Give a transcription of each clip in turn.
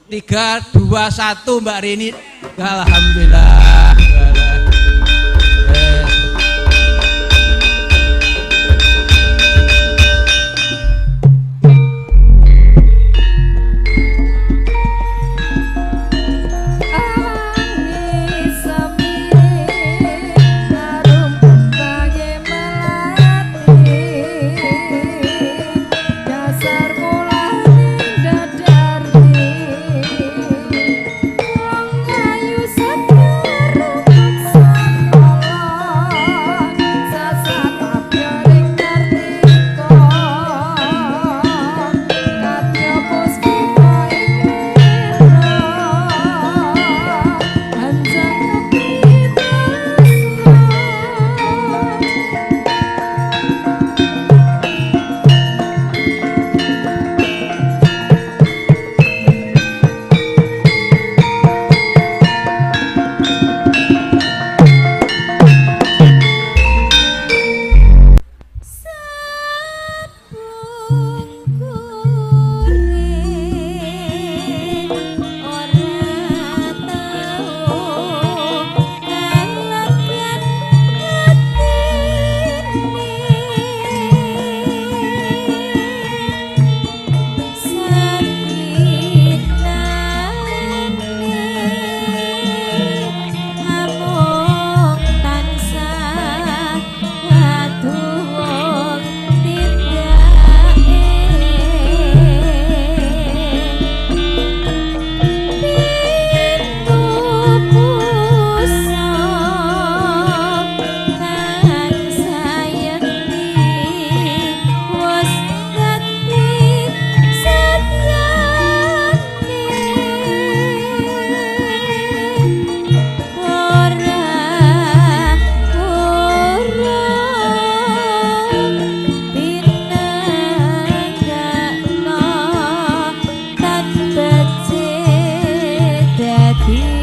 3, 2, 1 Mbak Rini. Alhamdulillah. Yes.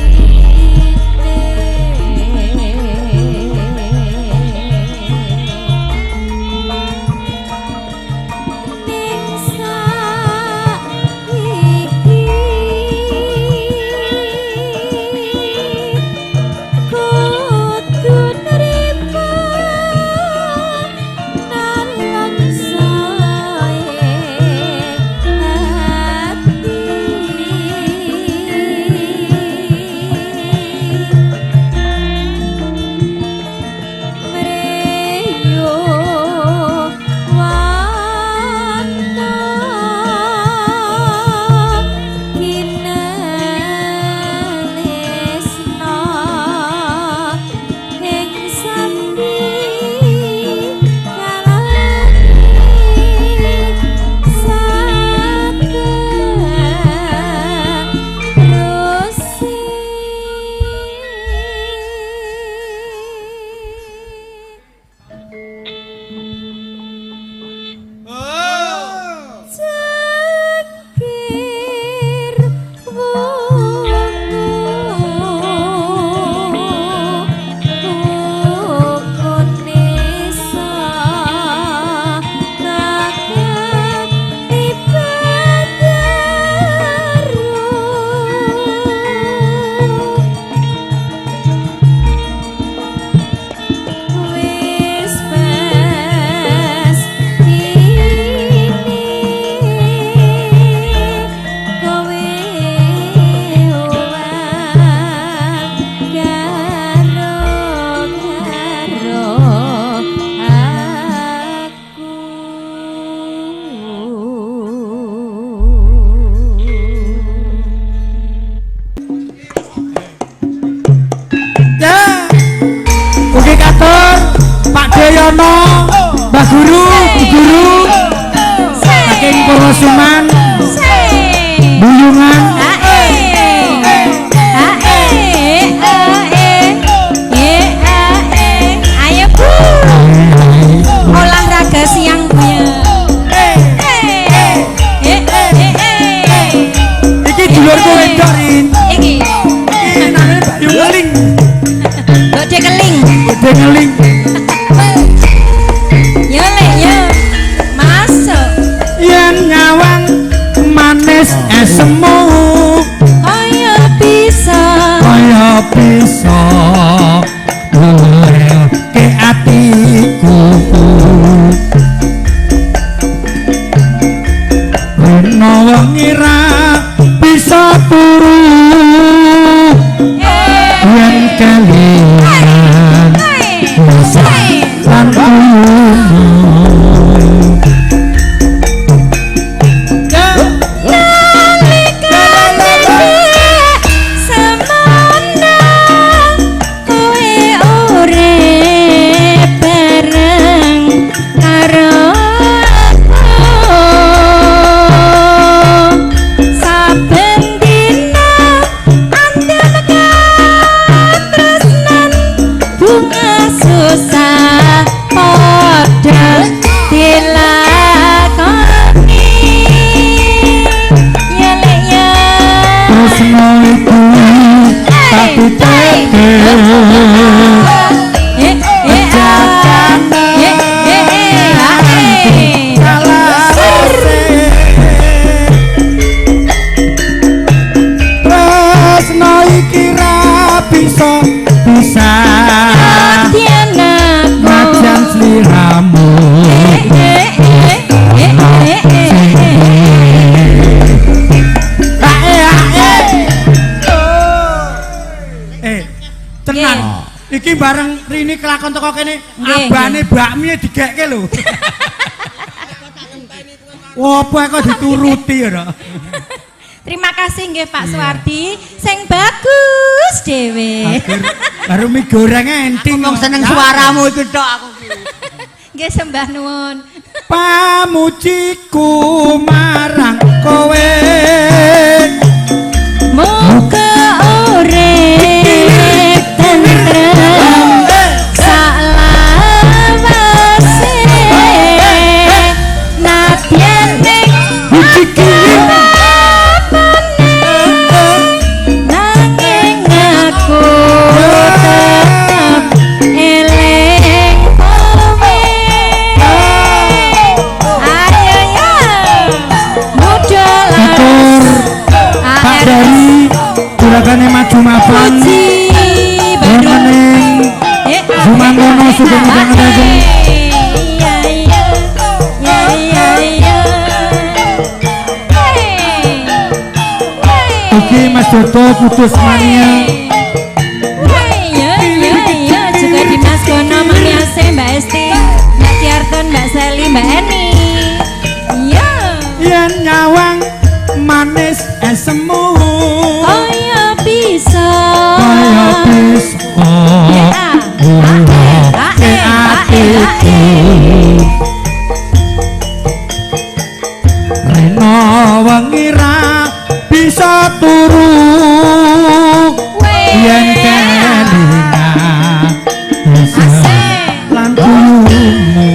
Yono, Mbah Guru, Bu Guru, saking Purwosuman, Buyungan. Ayo Bu, olahraga siang Bu ya. Iki dulurku wedok Rin. Iki. Iki namanya Bayu Ngeling. Gode keling. Gode ngeling. Yo le yo. Masuk. Yen nyawang manis esemu. Tresno iku tak titipke. Tresno iki ra bisa bisa najan sliramu. Tenang. Iki bareng Rini kelakon teko kene, abane bakmi digekke lho. Opo kok dituruti ya, Dok? Terima kasih nggih Pak Suwardi, sing bagus dhewe. Baru mie gorengnya enting. Wong seneng suaramu iku tok aku ki. Nggih sembah nuwun. Pamujiku marang kowe. Muga urip tentrem saklawase nadyan ning nanging aku tetep eling kowe. Ayo ya muda Atur Pak Dari juragane maju mapan. Wonten Jumangono sugeng midhangetaken. Ugi Mas Dodo Kudus Mania. Iya juga di Mas Gono, Mami Ase, Mbak Esti, Mbak Tiarton, Mbak Seli, Mbak Eni. Iya. Yen nyawang manis esemu. Kaya bisa. Kaya bisa. Rena wengi ra bisa turu yen kelingan lan guyumu.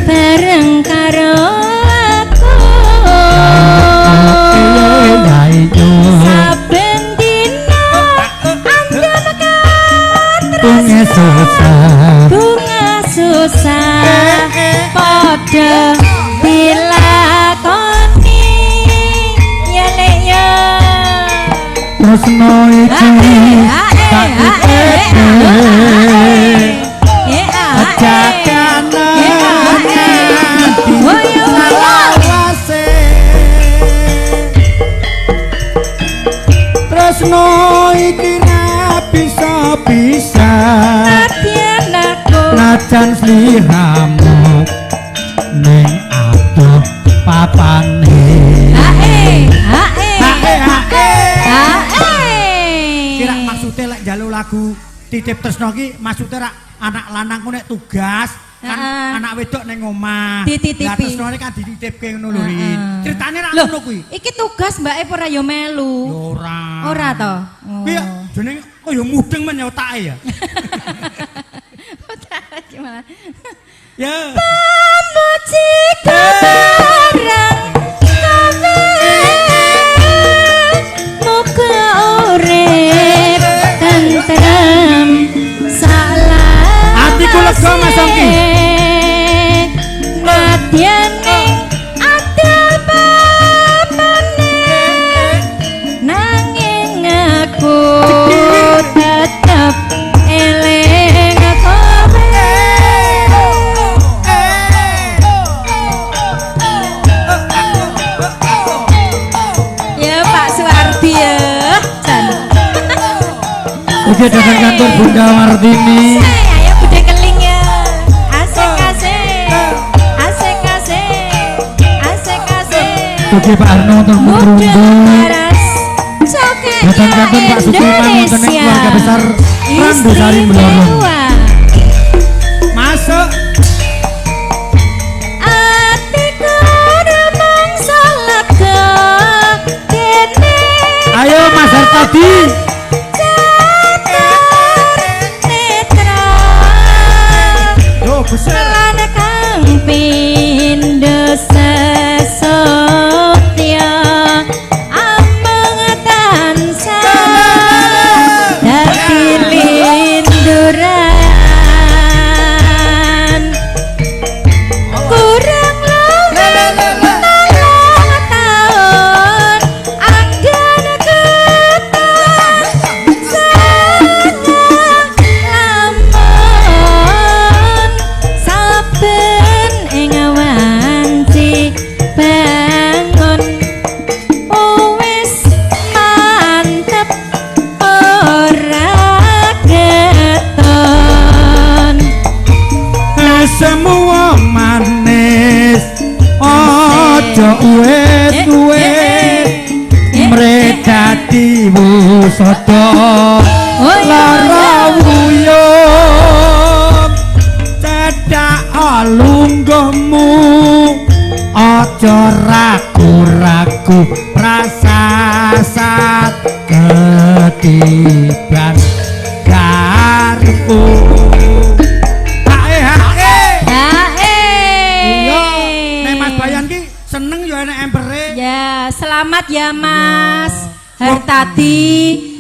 Bareng karo aku saben dina andon Bunga susah, bunga susah padha dilakoni ya lek ya. Tresno iki tak titipke. Tresno iki ra bisa-bisa najan sliramu ning adoh papane. Hae hae hae hae. Kira maksude lek njaluk lagu titip tresno iki maksude rak anak lanang ku nek tugas kan anak wedok ning omah. Dititipi. Lah tresnone kan dititipke ngono lho Rin. Critane ra ngono kuwi. Iki tugas mbake apa ora ya melu? Ya ora. Ora to? Kuwi ya jenenge kok ya mudeng men ya otake ya. Otak gimana? Ya. Pamuji barang kowe muga urip tentrem salah. Atiku lega Mas Ongki. Nadyan ing adol papane nanging aku tetep eling kowe. Ya Pak Suwardi ya. Jan. Oke, datang kantor Bunda Martini. Ayo Bude Keling ya. Asik asik. Asik asik. Asik asik. Oke Pak Arno untuk Muda waras. Datang kantor Pak Sukiman wonten ing keluarga besar Randusari Blorong. Masuk. Atiku rumangsa lega dene. Ayo Mas Hartadi. sada lara wuyung cedhak lungguhmu aja ragu-ragu prasasat ketiban garpu. Hae hae Hae. Iya, nek Mas Bayan ki seneng ya enek empere. Ya, selamat ya Mas Hartadi.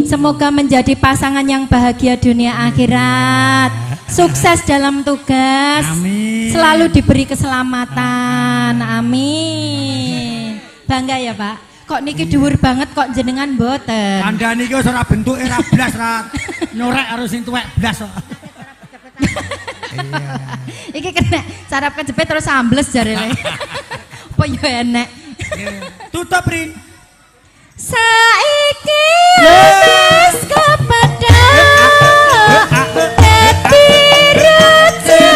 Semoga menjadi pasangan yang bahagia dunia akhirat. Sukses dalam tugas. Amin. Selalu diberi keselamatan. Amin. Bangga ya, Pak. Kok niki dhuwur banget kok jenengan mboten. Kandhane iki wis ora bentuke ra blas ra nyorek karo sing tuwek blas kok. Iya. Iki kena sarap kejepit terus ambles jarene. Apa ya enek. Tutup Rin. Saiki wis kepethuk dadi raja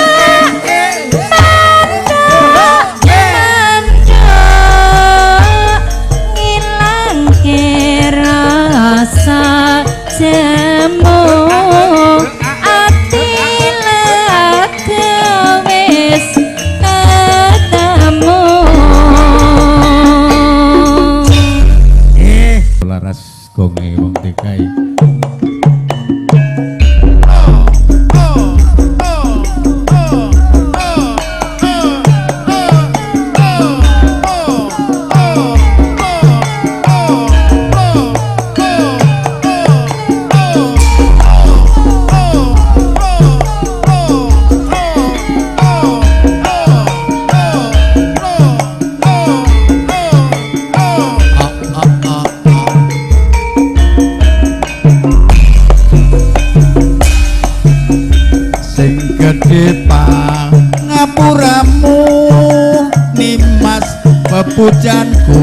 mantuk mantuk ngilangke rasa jemu ati lega wis ketemu. Eh, Laras gonge wong DKI. Sing gedhe pangapuramu nimas pepujanku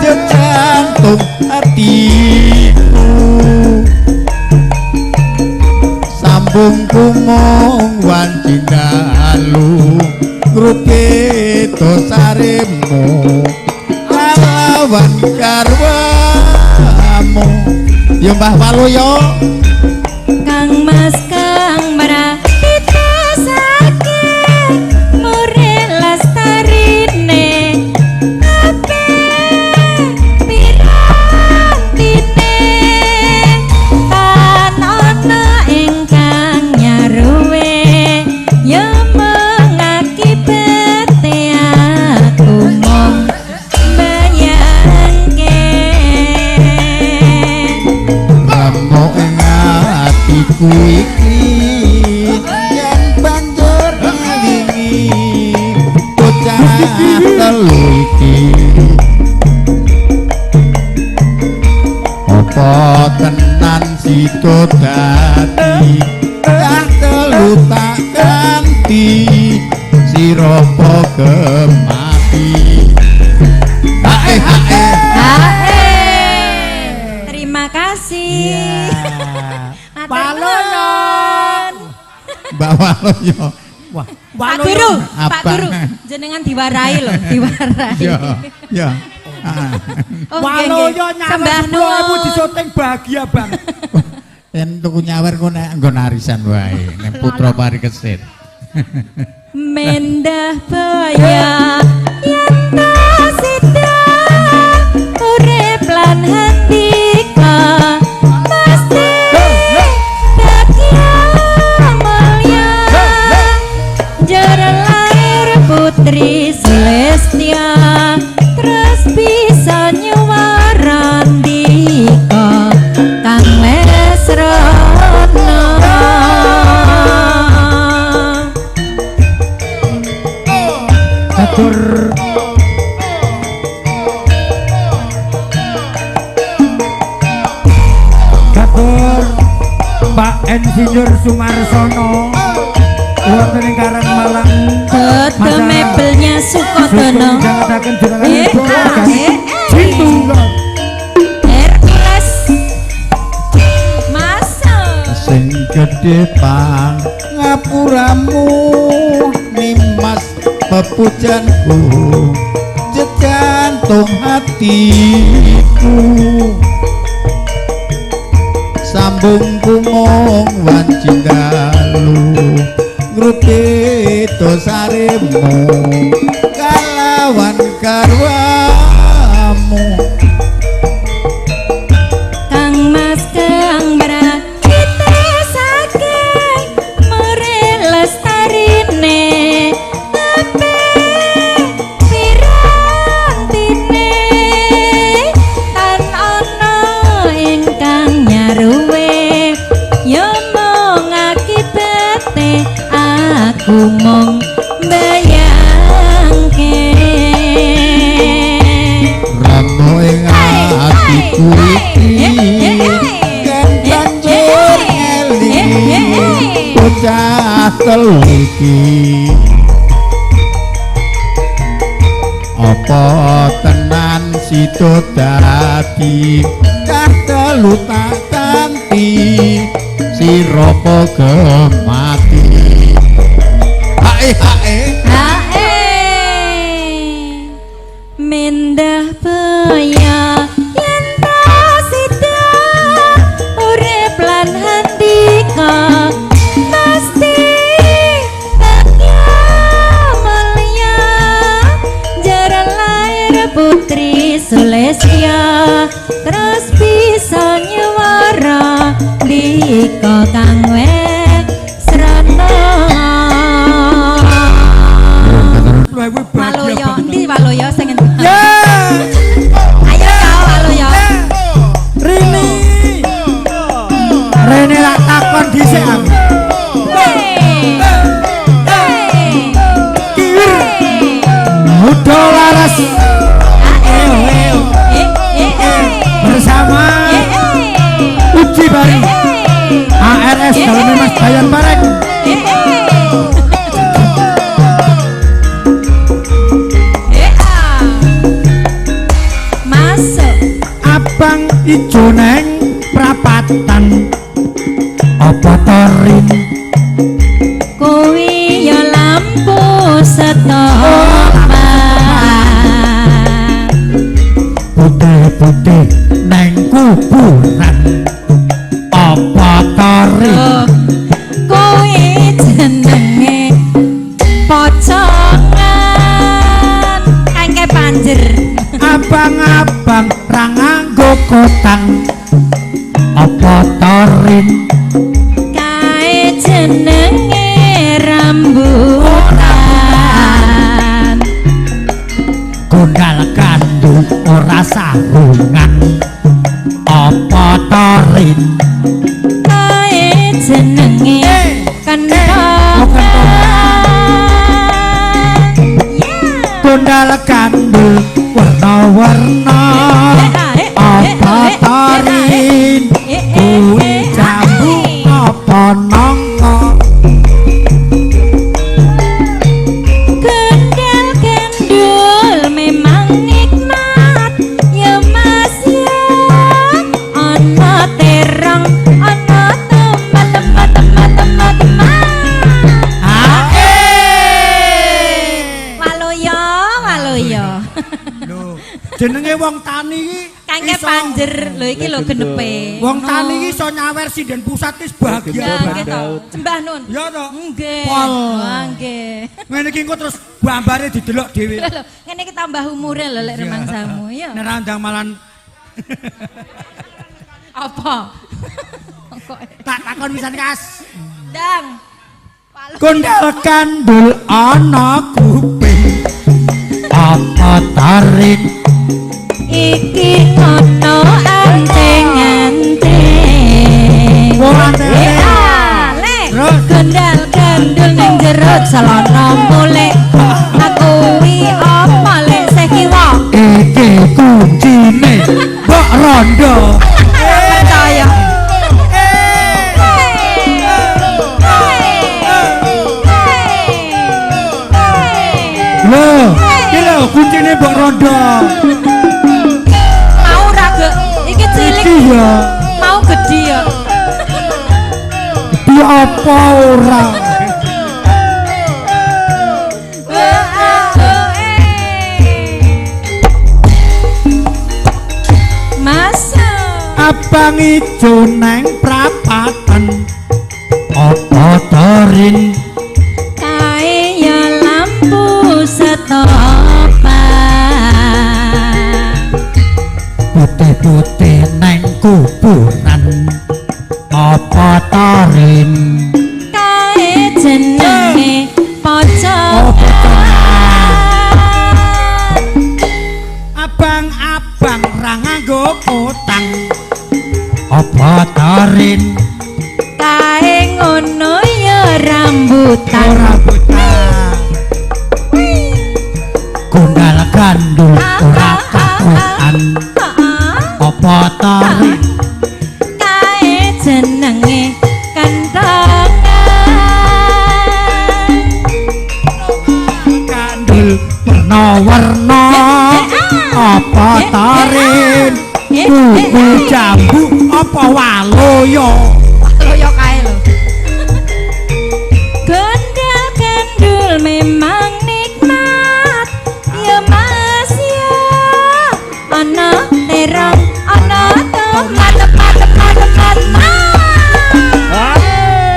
jejantung hatiku sambung kumung wanci dalu ngrupi dosaremu kalawan garwamu ya Mbah Waluyo. Kang Mas kang mratitesake mure lestarine kabeh pirantine tan ana ingkang nyaruwe ya mengakibate aku mung bayangke. Ramo ing atiku iki yen banjur ngelingi bocah telu iki apa tenan sida dadi cah telu tak ganti sira apa gemati. Hae hae. Hae. Terima kasih. Iya. Matur Waluyo. nuwun. Mbak Waluyo. Wah, Pak Guru, Pak Abang. Guru, jenengan diwarai loh, diwarai. Ya, ya. Ah. Oh, nggih, Waluyo nggih. nyawer Sembah 10.000 nuwun. disoting bahagia banget. Yen tuku nyawer ku nek nggon arisan wae, nek putra Parikesit. Mendah baya yen ta sida urip lan handika pasti bagya mulya jar lahir putri Celestia terus bisa nyuwarandika kang lesrono. Katur Katur Pak Insinyur Sumarsono wonten ing Karang Malang. Betul mebelnya Sukodono. Sugeng jenengan Eh, bola eh, eh. Jitu. Hercules masuk. Sing gedhe pangapuramu nimas pepujanku jejantung hatiku Sambung kumung wanci dalu ngrupi dosaremu kalawan garwamu. Kang Mas Kang Brakite saking mere lestarine kabeh pirantine tan ana ingkang nyaruwe ya mung akibate aku mung mbayangke. Rano ing atiku iki yen banjur ngelingi bocah telu iki apa tenan sida dadi cah telu tak kanthi sira apa gemati. Hae hae Hae mendah baya yen ta sida urip lan handika pasti bagya mulya jaran lahir putri Sulesya terus bisa nyuwara ndika kang wes srana. Waloyo, endi Waloyo sing endi? Ya. Ayo ya Waloyo. Rini. Rene lak takon dhisik aku. Kiwir. Muda laras. Bersama Uji Bari ARS daleme Mas Bayan Parek. Masuk. Abang ijo neng prapatan apa torin Kuwi ya lampu setopan. Putih-putih neng kuburan apa torin Kuwi jenenge pocongan kangke panjer. Abang-abang ra nganggo kotang apa torin Kae jenenge rambutan. Gondal gandul ora sarungan apa torin Kae jenenge kentongan. Gondal gandul warna-warna apa torin kuwi jambu apa nangka. Gendal gendul memang nikmat ya Mas ya. Ana terong ana teman teman teman teman teman. Waloyo waloyo. Lho, jenenge wong tani iki Kangke panjer lho iki lho genepe. Wong tani iki iso nyawer sinden pusat wis bahagia. Ya nggih to. Sembah nun. Ya to. Nggih. Pol. Wah nggih. Ngene iki engko terus gambare didelok dhewe. Lho, ngene iki tambah umure lho lek remangsamu ya. Nek ra ndang malan Apa? Kok tak takon pisan kas. ndang. Gondal kandul ana kuping apa tarik Iki ngono anting-anting. Ora anting-anting. Le. Terus? Gondal gandul ning jero celana mulih. Aku wi apa lek seh kiwa? Iki kuncine mbok rondo. Ora percaya. Lho, iki lho kuncine mbok rondo. Mau ra ge? Iki cilik Iki ya. Mau gedhi ya. Di apa ora? Masa Abang Abang ijo neng prapatan apa torin? Kae ya lampu setopan. Putih-putih neng kuburan apa torin? Kae jenenge pojokan. Abang-abang ra nganggo kotang apa torin? Kae ngono ya rambutan. Rambutan. Gondal gandul ora kakutan apa torin? Kae jenenge kentongan. Gandul werna-werna apa torin? Bubu jambu apa waloyo? Waloyo kae lho. Gondal gandul memang nikmat ya Mas ya. Ana terong, ana tomat, tomat, tomat, tomat.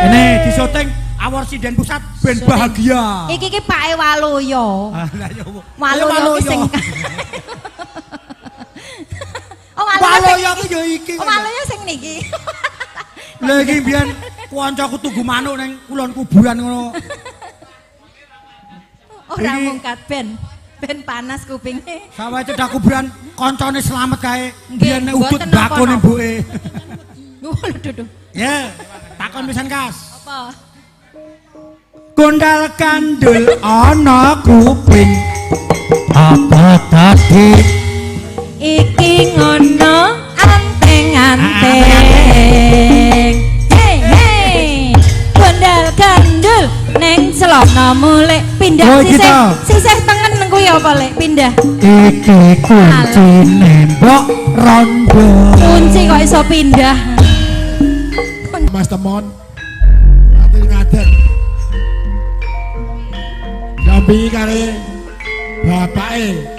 Ini di syuting awor sinden pusat ben bahagia. Iki ki pake Waloyo. Lah ya Waloyo ki sing Oh, Waloyo ki ya iki. Oh, Waloyo sing niki. Lha iki mbiyen kancaku tunggu manuk ning kulon kuburan ngono. Ora mungkat ben panas kupinge. Sawae cedhak kuburan kancane slamet kae. Mbiyen nek udut bakone mbuke. Waduh. Ya, takon pisan Kas. Apa? Gondal kandul ana kuping apa tadi? Iki ngono anteng-anteng. Hei hei, gondal gandul neng celana mulek pindah sisih sisih tengen kuwi apa lek pindah? Iki kuncine mbok rondo. Kunci kok iso pindah. Mas Temon ati ngadeg. Jambi kare bapake.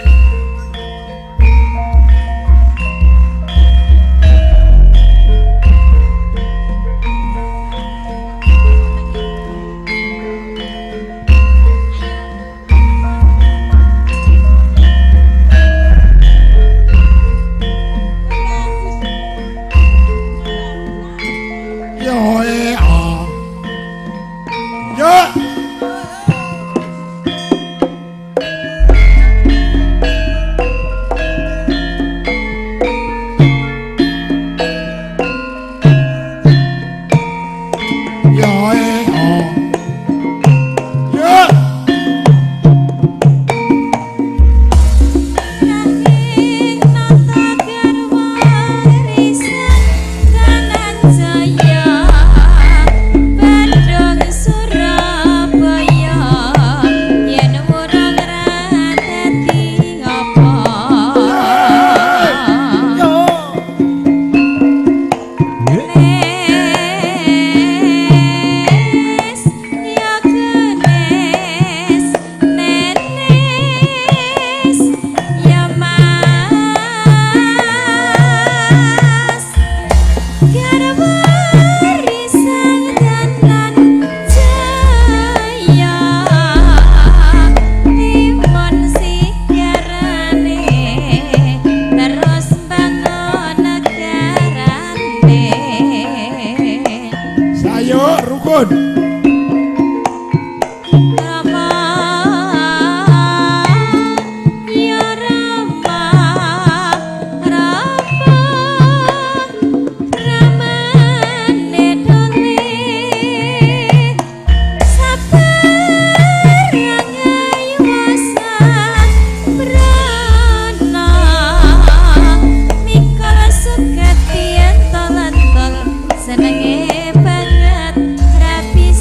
Senenge banget rapi.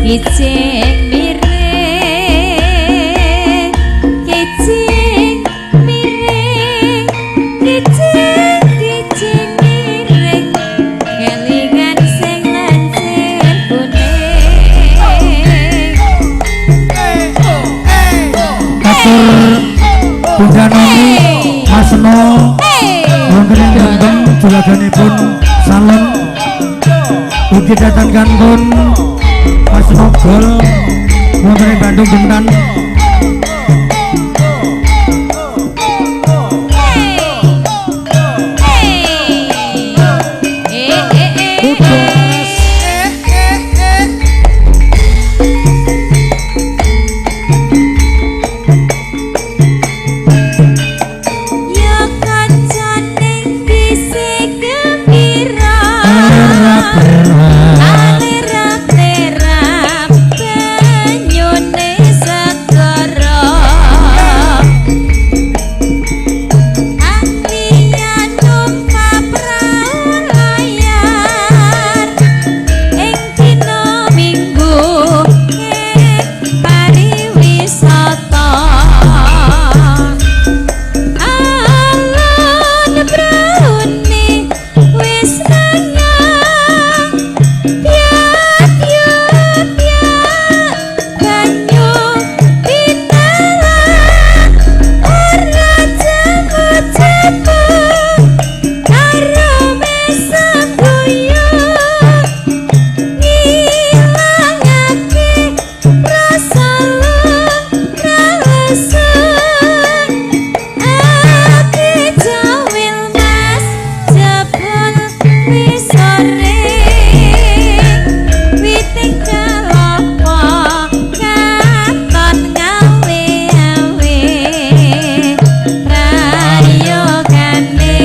Kijing miring, kijing miring, kijing kijing miring, kelingan sing lancir kuning. Katur Bunda Nomi Mas Seno wonten ing Rembeng julaganipun salon ugi datan kantun Mas Nogol wonten ing Bandung Gentan. Ya kancane bise gembira, alerap-lerap banyune segara, Anglia numpak prau layar ing dina Minggu pariwisata. Alon praune wis nang piak piak piak banyu pitalang ora jemu-jemu karo mesem guyu ngilangake rasa rasa. Ati jawil mas jebul wisore witing kelapa katon ngawe-awe prayogane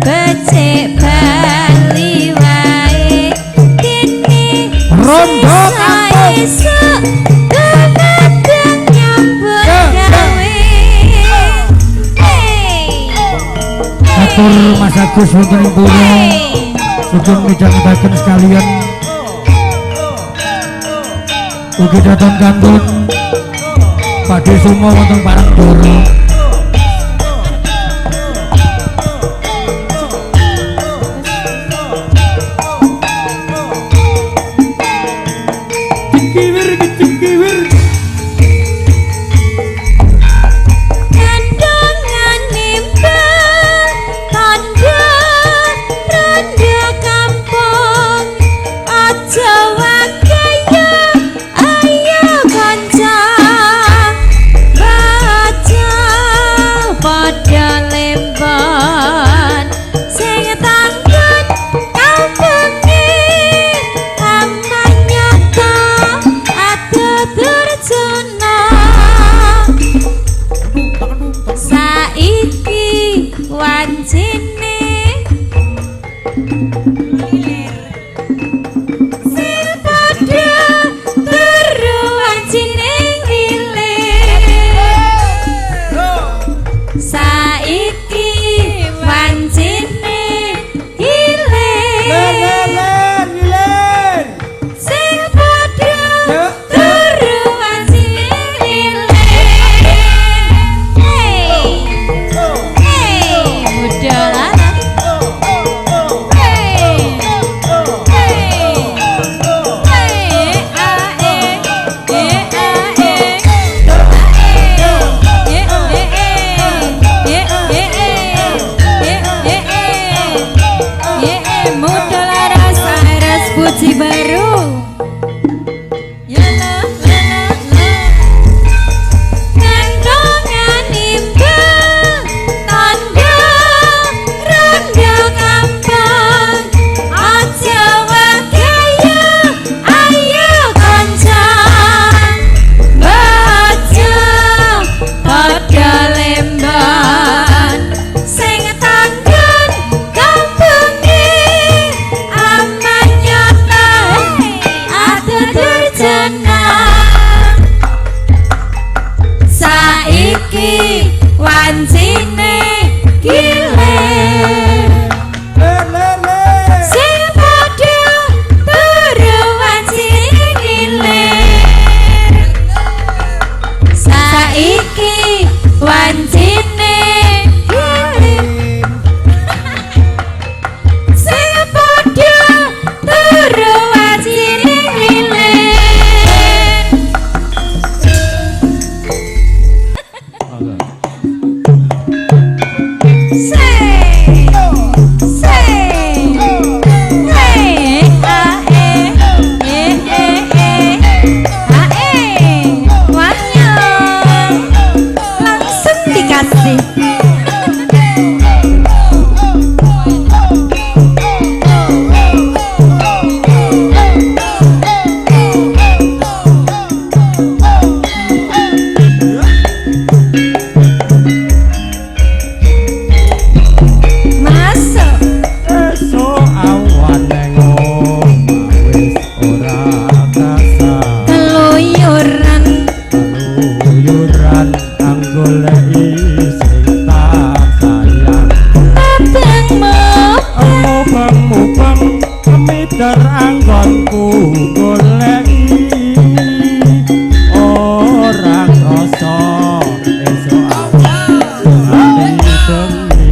becik bali wae dene Rondo kampung. Esuk dumadang nyambut gawe. Hey. Katur Mas Agus wonten ing Pura Hey. sugeng midhangetaken sekalian ugi datan kantun Pakde Sumo wonten Parangdoro. Kiwir kiwir. Kandungan nimbal tandha rondo kampung aja wakaya ayo kanca baca. anggonku goleki ora krasa esuk awan bengi.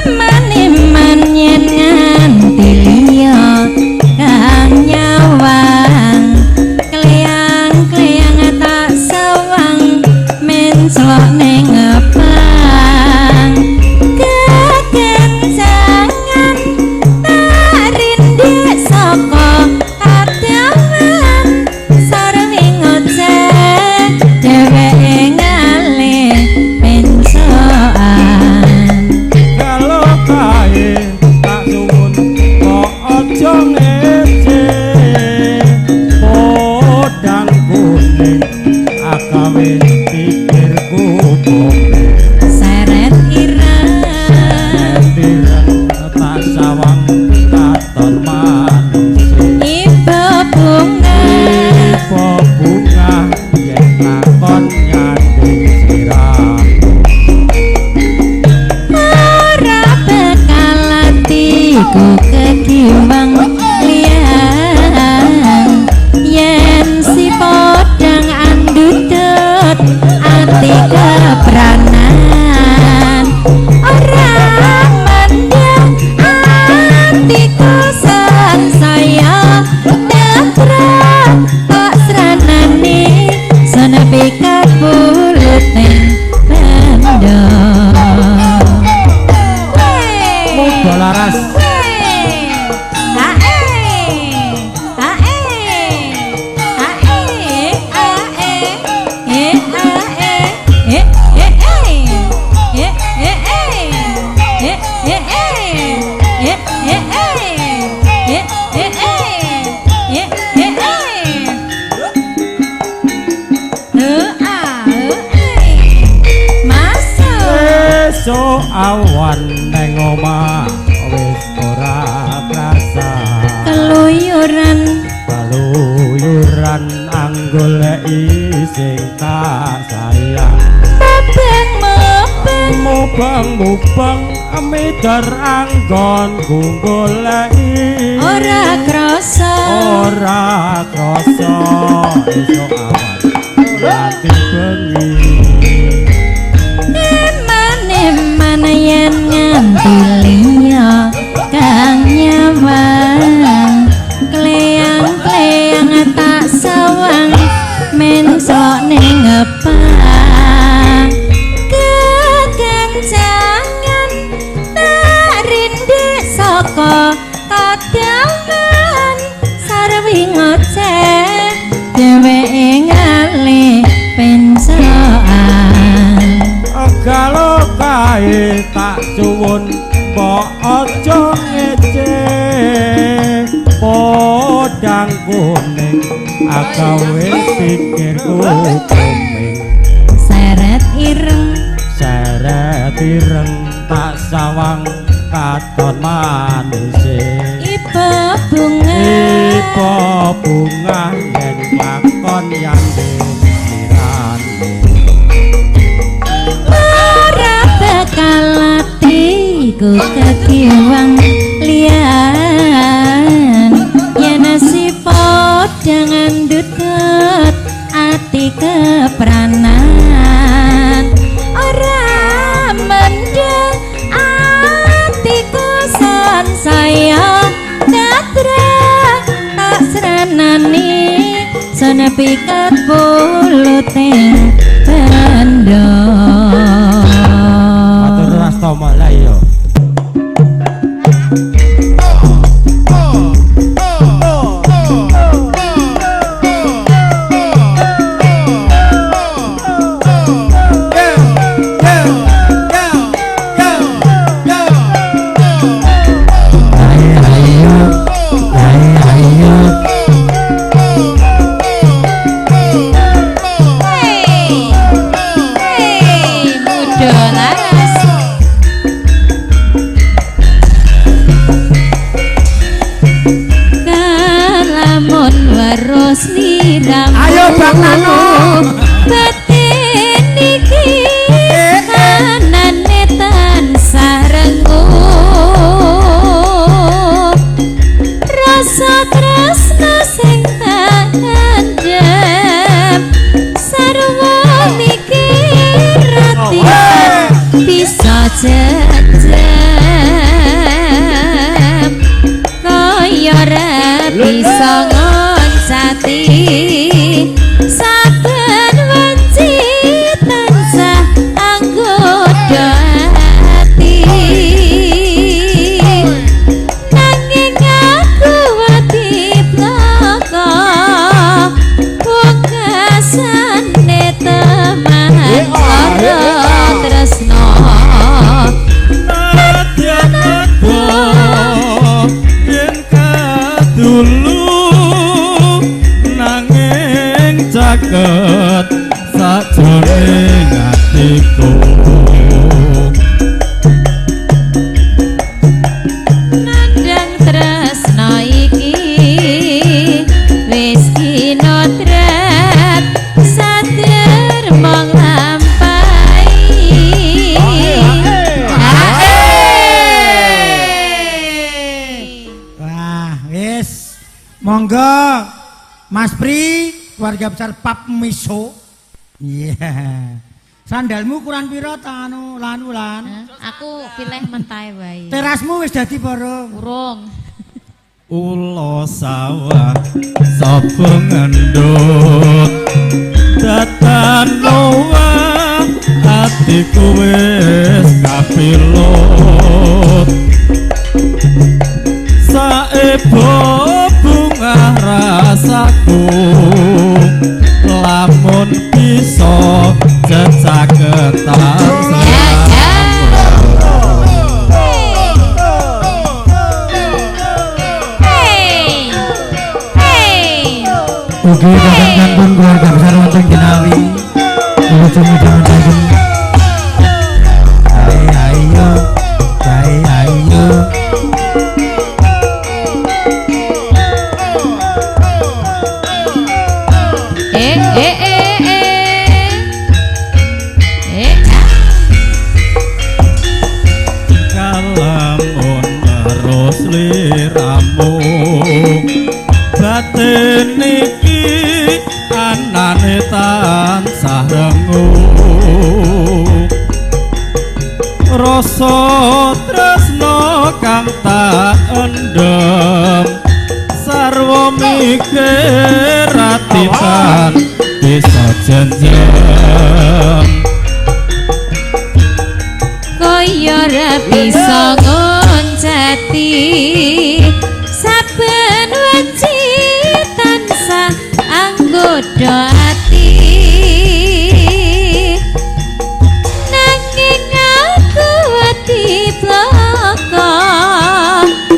Eman-eman yen nganti liya kang nyawang, kleyang-kleyang tak sawang menclok ning ngepang. Kekencangan tak rindik saka kadawan, sarwi ngoceh dheweke ngalih pencokan. Kalau kae tak suwun kok aja ngece, podang kuning agawe pikirku pombe. Seret ireng Ireng tak sawang katon manise, ibu bunga ibu bunga yen lakon nyanding sirah. Ora bakal atiku kegiwang liyang, yen si podang andutut ati kepranan. Ora mendem atiku sansaya netra tak sranane senepi kabuluting bendo. Muga laras. Masuk. Esuk awan neng omah wis ora krasa, Keluyuran keluyuran anggoleki sing tak sayang. Mubeng mubeng Mubeng-mubeng amider anggonku goleki ora krasa, ora krasa esuk awan ati bengi. Eman-eman yen nganti liya kang nyawang, kleyang-kleyang tak sawang menclok ning ngepang. Kekencangan tak rindik saka kadawan, sarwi ngoceh dheweke ngalih pencokan. Kalau kae tak suwun mbok aja ngece, podang kuning agawe pikirku kuning. Seret ireng Seret ireng tak sawang katon manise, ibu bunga ibu bunga yen lakon yanding sirane. Ora bakal atiku kegiwang liyan, yen si podang andutut ati kepranan. Ora mendeng atiku sansaya natra tak sranani senepi buluting bendo. Matur rastama lah iya. Ayo Bang Nano. Batin iki anane tansah renguh. Rasa tresno sing tak endem, sarwa mikir ati bisa jejem, kaya ora bisa ngoncati. Saben wanci tansah anggoda ati, nanging aku wedi blaka, pungkasane teman lara tresno. Nadyan ado yen kadulu, nanging caket sajroning atiku. Nandang tresno iki wis kinotret, sader mong lampahi. Wah, wis. Monggo Mas Pri, keluarga besar Pap Miso. Iya. Sandalmu kurang piro ta anu lan ulan? Aku pilih mentai wae. Terasmu wis dadi bareng. Urung. Ula sawah sapa ngendut, datan lowa atiku wis kapilut. Saebo bunga rasaku, lamun bisa cecaketan. Ya, ya. Hey. Hey. Ugi kakang sampun keluarga besar wonten Jenawi. Wilujeng midhangetaken. Ayo ayo, ayo ayo. Eh eh eh eh. Eh. Ah. Kalamun terus liramu, batin iki anane tansah rengu. Rasa tresno kang tak endem, sarwa mikir ati tan bisa jenjem. Kaya ora bisa ngoncati, saben wanci tansah anggoda ati, nanging aku wedi blaka,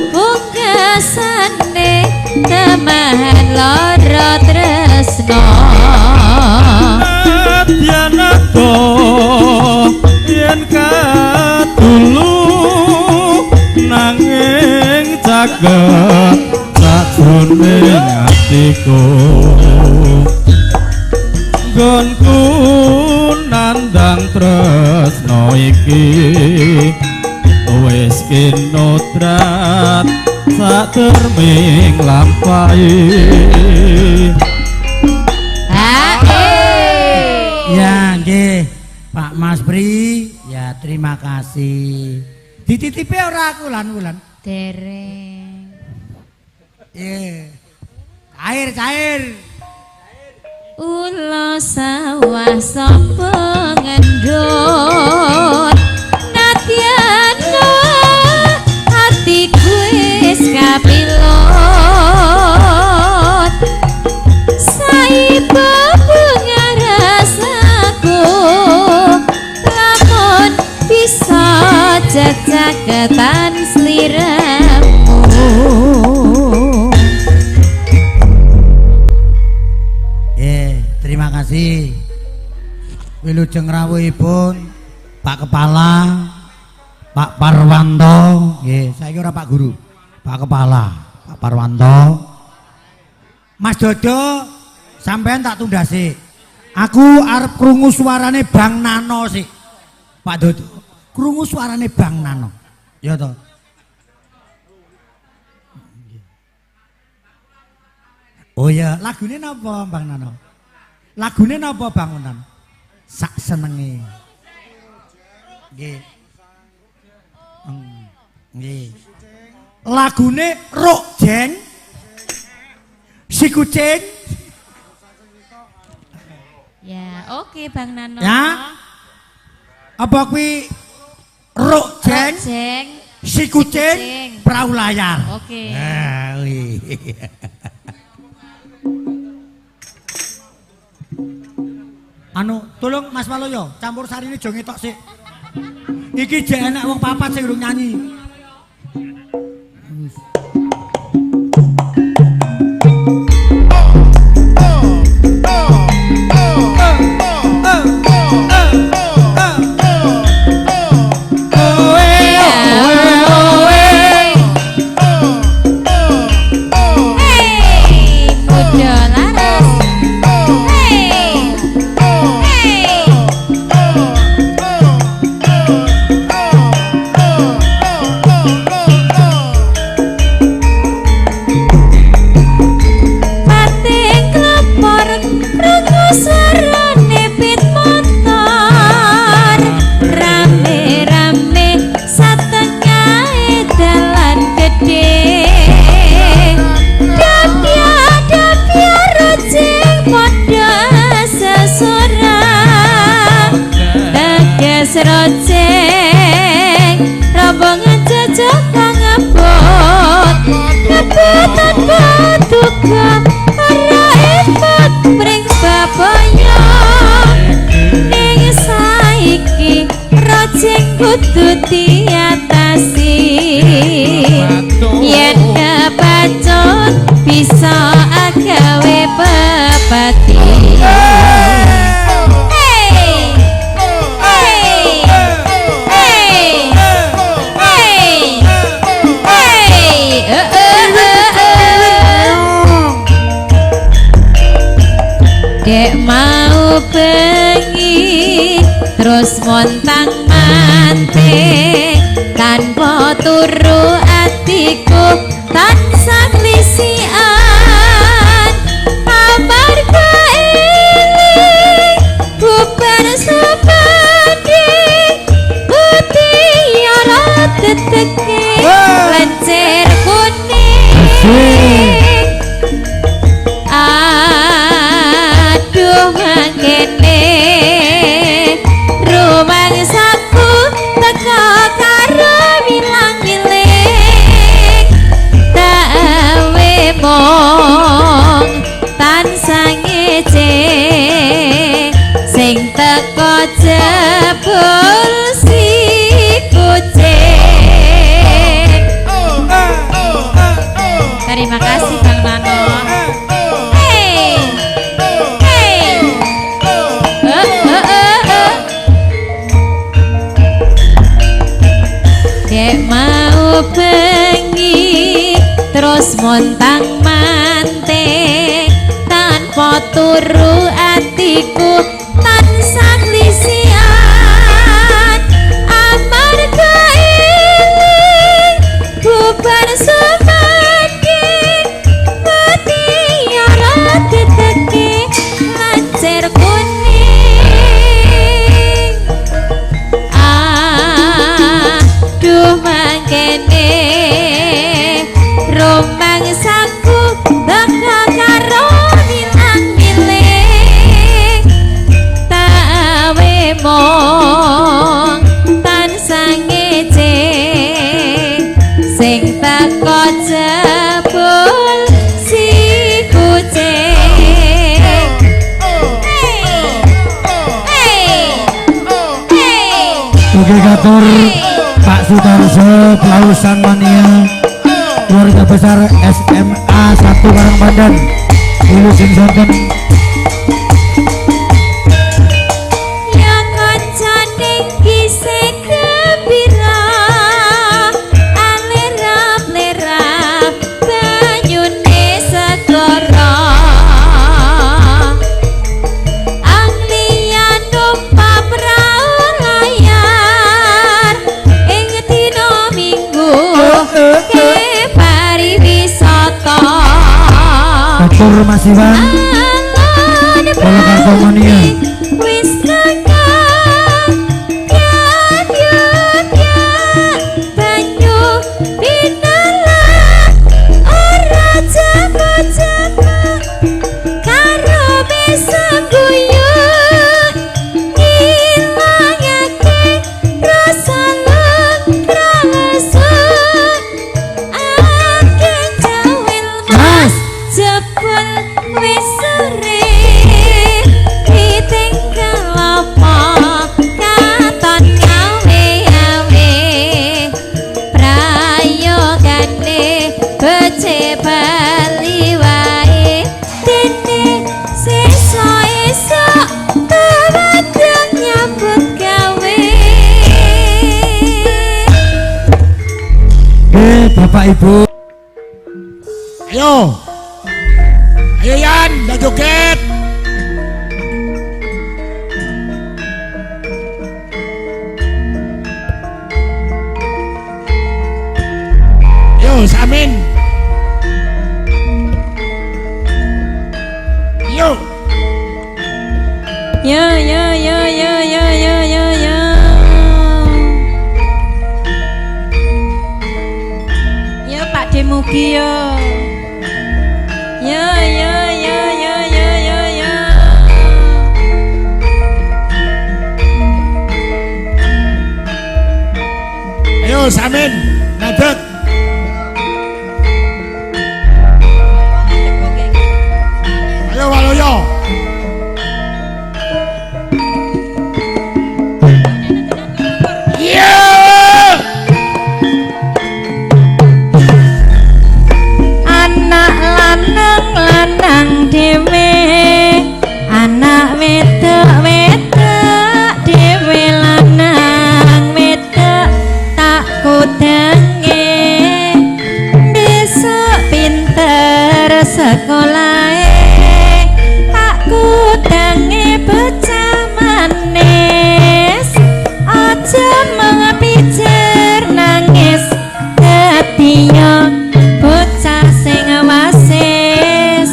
pungkasane teman lara tresno. Nadyan ado yen kadulu, nanging caket sajroning atiku. Nggonku nandang tresno iki wis kinodrat saderming lampahi. Ya, nggih. Pak Mas Pri, ya terima kasih. Dititipi ora aku lan ulan. Dereng. Iya. Cair, cair. Ula sawah sapa ngendut, nadyan atiku wis kapilut, saiba bunga rasaku, lamun bisa cecaketan sliramu. Terima kasih. Wilujeng rawuhipun Pak Kepala, Pak Parwanto, nggih, saiki ora Pak Guru. Pak Kepala, Pak Parwanto. Mas Dodo, sampean tak tunda sik. Aku arep krungu suarane Bang Nano sik. Pak Dodo, krungu suarane Bang Nano. Ya toh. Oh ya, lagune napa Bang Nano? Lagune napa Bang Nano? Sak senenge. Nggih. Nggih. Lagune Ruk Jeng. Si kucing. Ya, oke Bang Nano. Ya. Apa kuwi Ruk Jeng? Jeng. Si kucing, kucing. Perahu layar. Oke. Nah, wih. Anu, tolong Mas Waloyo, campur sarine aja ngetok sik. Iki jek enek wong papat sing urung nyanyi. Hey, muda laras. Hey. Hey. Pating klepor krungu swarane pit motor. Rame-rame satengahe dalan gedhe. Dapya-dapya rojeng padha sesora. Teges rojeng rombongan jajah kang ngebut. Ngebutan paduka ora emot mring babaya. Ning saiki rojeng kudu diatasi. Yen kepacut bisa agawe pepati. Hey! Hey! Hey! Hey! Hey! Eh, eh, eh, eh. Dek mau bengi terus montang manting tanpa turu atiku tansah klisian amarga eling bubar sepanding putih ora teteke lencer kuning. Aduh mangkene rumangsaku teka karo wilang-wiling tawe mong tansah ngece sing teko jebul si kucing. Terima kasih Bang Nano. Hey, hey, eh, eh, eh, eh. Dek mau bengi terus montang manting tanpa turu atiku tansah klisian amarga eling bubar semanding mati ora teteke lancer kuning. Aduh mangkene rumangsaku teka karo wilang-wiling tawe mong tansah ngece sing teko jebul si kucing. Hey, hey, hey. Oke katur Pak Sutarso Pelausan Mania keluarga besar SMA 1 Karangpandan Wilujeng Sonten. Ya kancane kisih gembira alerap-lerap banyune segara Anglia numpak prau layar ing dina Minggu ke pariwisata. Atur Mas Iwan. Alon Polokarto Mania. Wis tekan ya ya ya banyu pinalah ora jago-jago karo besok guyu ngilangake rasa rasa akeh jawil Mas. Jebul wis sore ditinggal apa katon ngawe-awe prayogane becik bali wae dene sesuk esuk tumadang nyambut gawe. Oke, Bapak Ibu. Ayo. Ayo Yan, dah joget. Yo, Samin. Yo. Yo yo yo yo yo yo yo yo. Yo Pak Demugi yo. Yo yo yo yo yo yo yo. Ayo Samin, ngadeg. Ayo Waloyo. Iya. Anak lanang lanang dhewe, anak wedok wedok dhewe, lanang wedok tak kudange besok pinter sekolahe tak kudange bocah manis aja mengapijer nangis dadi yo bocah sing wasis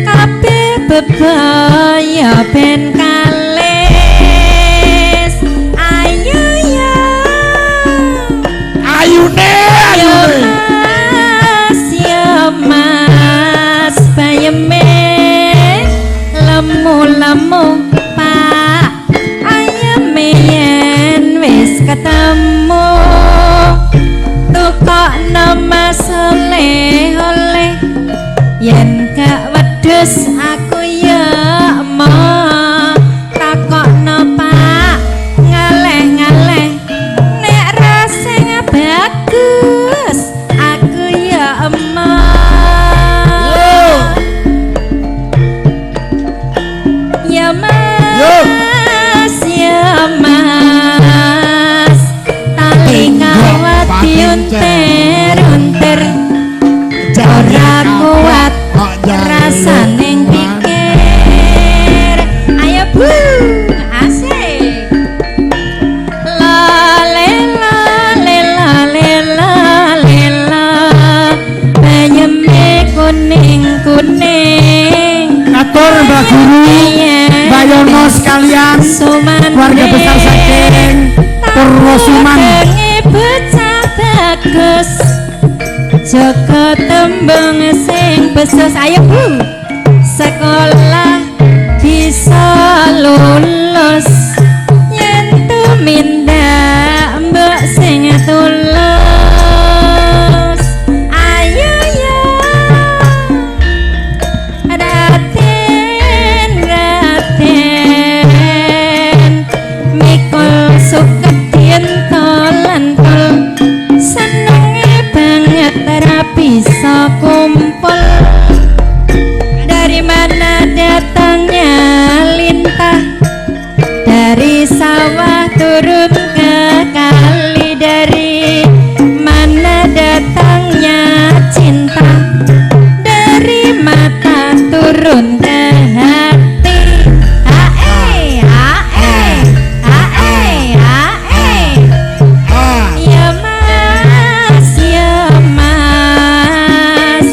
kabeh bebaya ben kalis. Ayo yo. Ayune, Yo ayune. Mas, yo mas, bayeme lemu-lemu Pak, ayeme yen wis ketemu tukokno mas oleh-oleh yen gak wedhus aku ya emoh takokno Pak ngaleh-ngaleh nek rasane bagus aku ya emoh. Ya Mas, ya Mas, tali kawat diunter-unter ora kuat rasane pikir. Ayo Bu, asik. La le la le la le la le la bayeme kuning kuning. Atur Mbak Guru, Mbak Yono sekalian, keluarga besar saking Purwosuman. Bocah bagus jaga tembung sing besus. Ayo Bu, sekolah bisa lulus yen tumindak mbok sing tulus. Ayo yo Raden, Raden mikul suket yen tolentul senenge banget ra bisa kumpul. Dari mana datangnya lintah dari sawah turun ke kali, dari mana datangnya cinta dari mata turun ke hati. Hae hae hae hae. Ah. Ya Mas, ya Mas,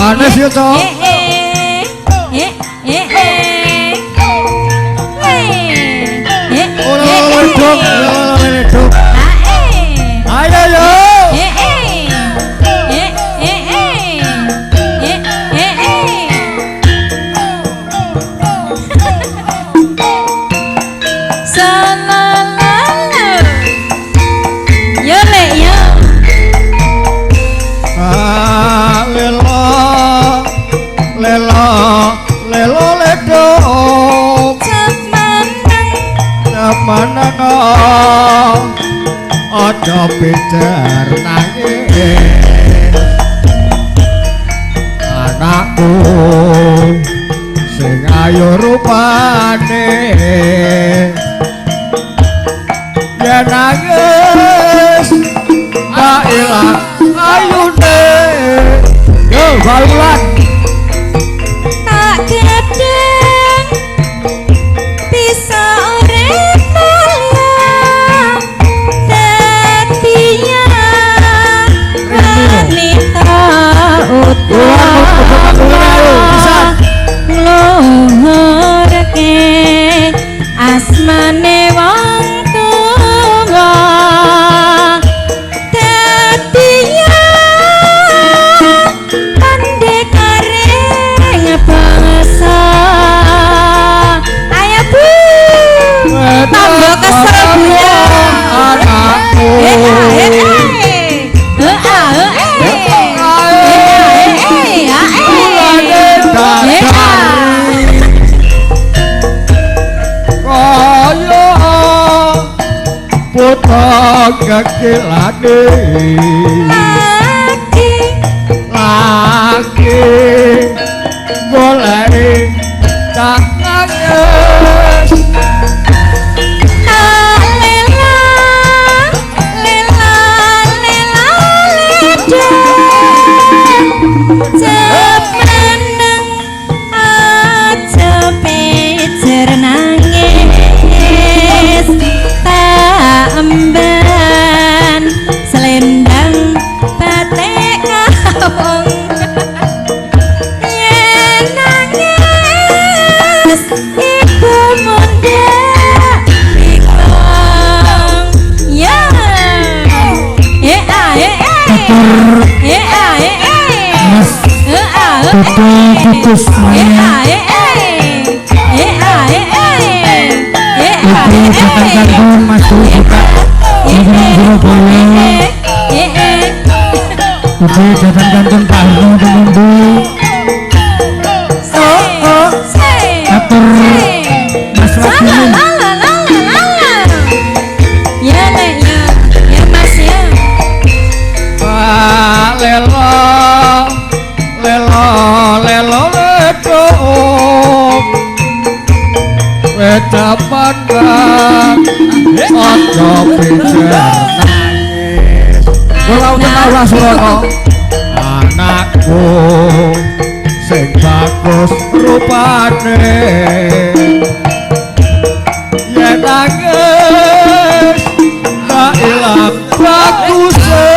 Sanes yo, Cok. Eh eh eh eh. Eh. Ora ledok, ora ledok. Ayo yo. Eh eh. Eh eh eh. Eh eh eh. Salalala. Yo le yo. Ah, lelo. Lelo, lelo ledok. Cemenang Meneng aja pijer nangis anakku sing ayu rupane yen nangis tak ilang ayune. Yo balulan tak gedeng bisa urip mulya dadi wanita utama ngluhurke asmane wong tuwa dadi pandhekaring bangsa. Ayo Bu, tambah kesel Bu ya. Anakku Eh eh eh eh eh eh kaya putra kekilane lagi lagi golek tak nangis tak lela lela lela ledeng cemeneng aja pijer nangis tak emban selendang batik kawung yen nangis ibu mundhak bingung ya eh ah eh eh eh ah eh eh Mas eh ah eh Toto Titus eh Maya ah eh eh eh ah eh eh eh ah Ibu eh Jatan eh Kantun Mas Dwi juga Lingkungan Surabaya eh eh Ibu Jatan Kantun Pak Harno Tumumbu oh Atur Mas Wagimin La la la la la. Ya le ya, ya Mas ya. Ah, lelo lelo lelo ledok wedapan aja pijer nangis kula utawa Surana anakku sing bagus rupane yen nangis tak ilang baguse.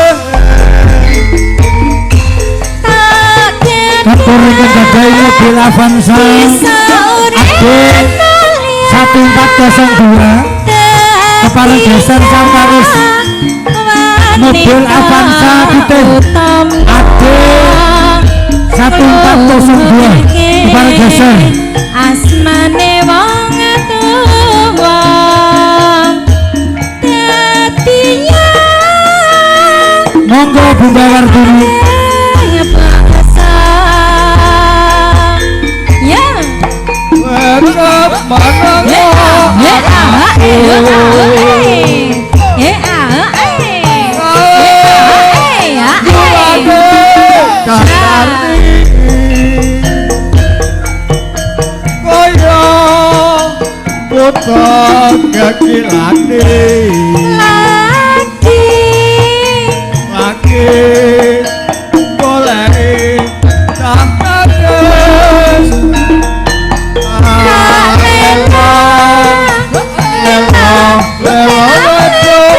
Tak Atur ingkang gadahi mobil Avanza bisa AD 1402 Kepala Desa Sangkaris Mobil Avanza putih AD 1402 Kepala Desa asmane wong tuwa dadi Monggo Bunda Wardini bangsa ya. Wedapan Eh ah eh eh ah eh eh ah Dasari kaya putra kekilane lagi lagi golek tak nangis tak lela lelo lelo ledok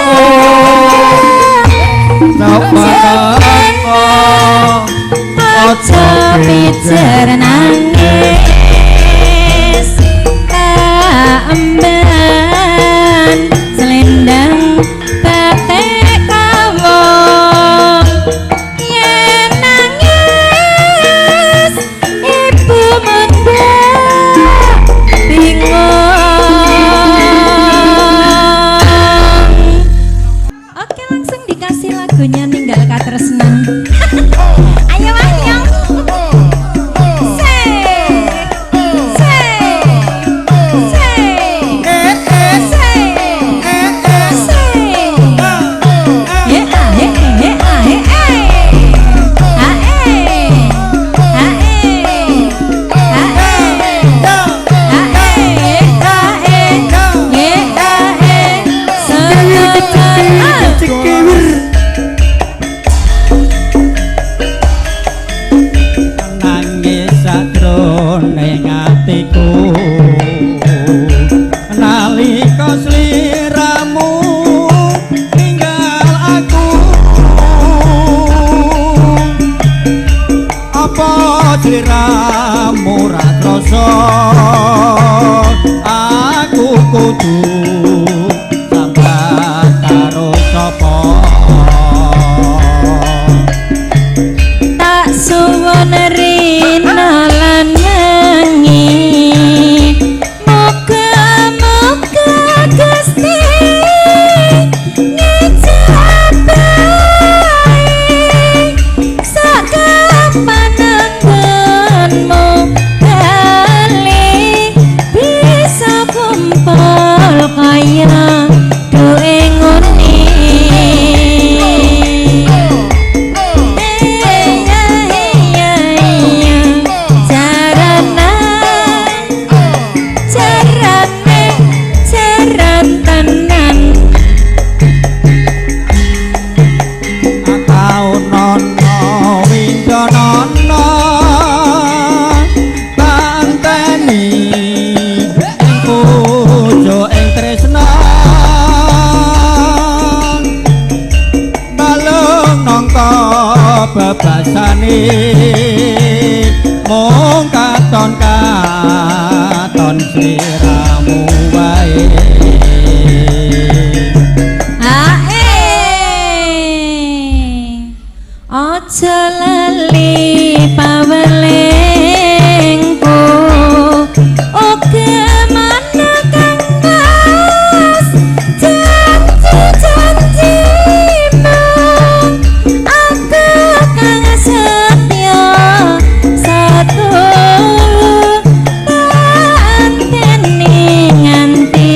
tak aja Pijer nangis tak emban selendang batik kawong yen nangis ibu menda bingung. Oke, langsung dikasih lagunya Ninggal Katresnan. Ayo Mas Yong. Se se se se se. Ye a ye ye a ye e. A e a e a e a e a e ye a e. Nangis sajroning atiku nalika sliramu ninggal aku, apa sliramu ra krasa aku kudu sambat karo sapa? Tak suwun rina lan wengi, muga-muga Gusti ngijabahi sakapan anggonmu bali bisa kumpul kaya duwe nguni. Jarane jaran tenan. Kaunono windonono panteni pujo ing tresna balung nangka bebasane mung katon katon sliramu wae. Ae aja lali pawelingku uga mana kang Mas janji-janjimu aku kang setya satu tak nganti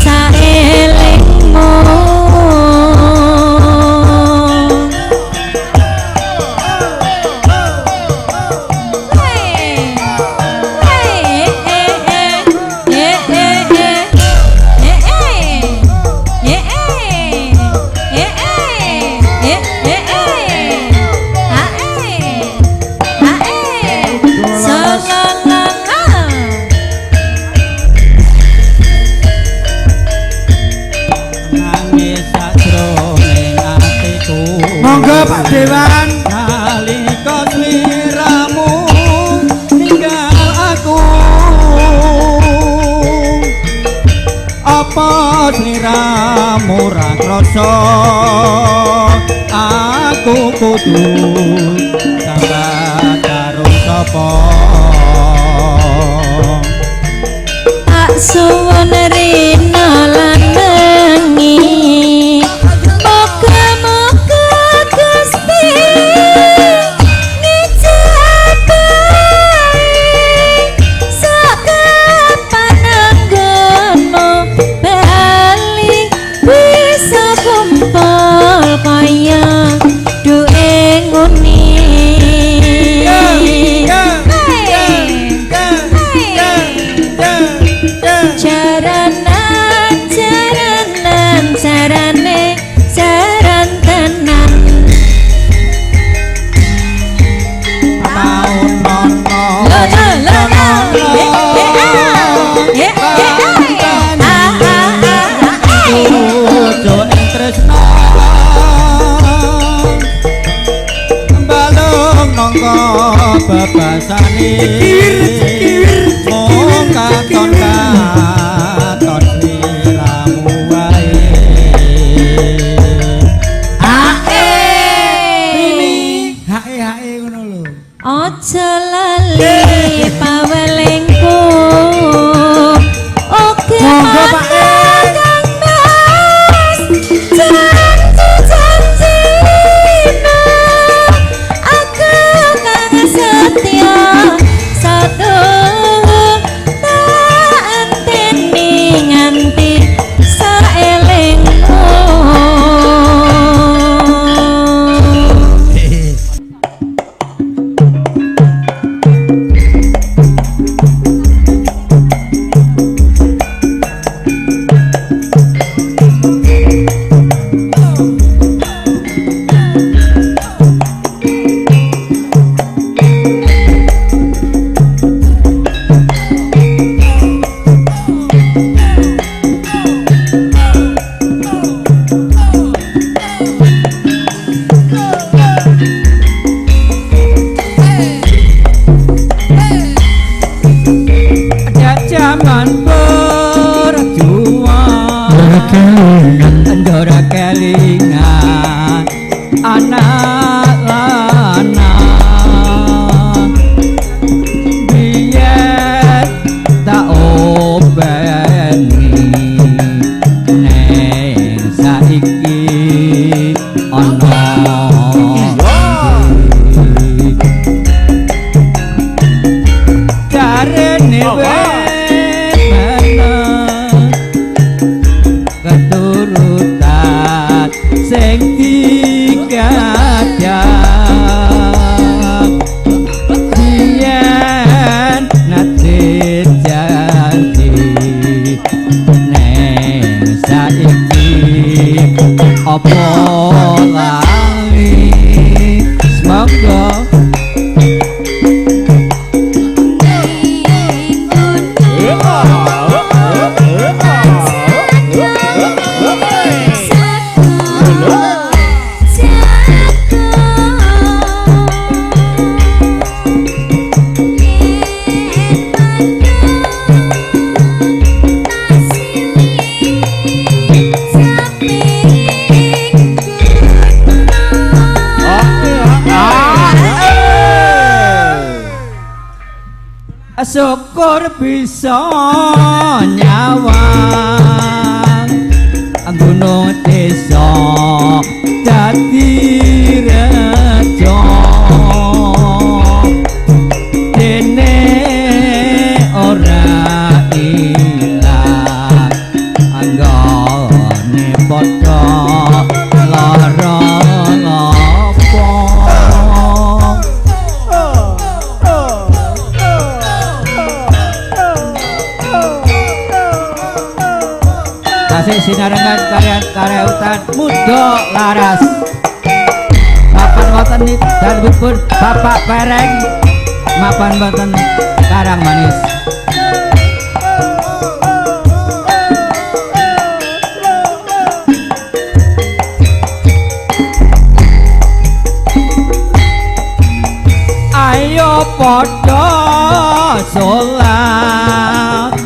saelingmu. Nangis sajroning atiku. Monggo Pak Dewan. Nalika sliramu ninggal aku, apa sliramu ra krasa aku kudu sambat karo sapa? Tak suwun rina lan wengi, muga-muga Gusti ngijabahi sakapan anggonmu bali bisa kumpul kaya duwe nguni. sangka bebasane mung katon katon sliramu wae. Ae Rini hae hae ngono lho. Aja lali pawelingku. Oke Monggo, Pak E. Kang Mas. Janji-janji aku kang setia satu tak enteni nganti saelingmu. Jaman berjuang ndora kelingan anak lanang biyen tak obeni neng saiki ana jarene wis meneng keturutan sing dikadang biyen nate janji neng saiki apa lali semoga. Syukur bisa nyawang gunung desa dadi rejo dene ora ilang anggone padha lara ngopo. Tasih sinarengan kalian kareutan muda laras. Papan wonten dalemipun Bapak Pereng, mapan wonten Karang Manis. Ayo padha salat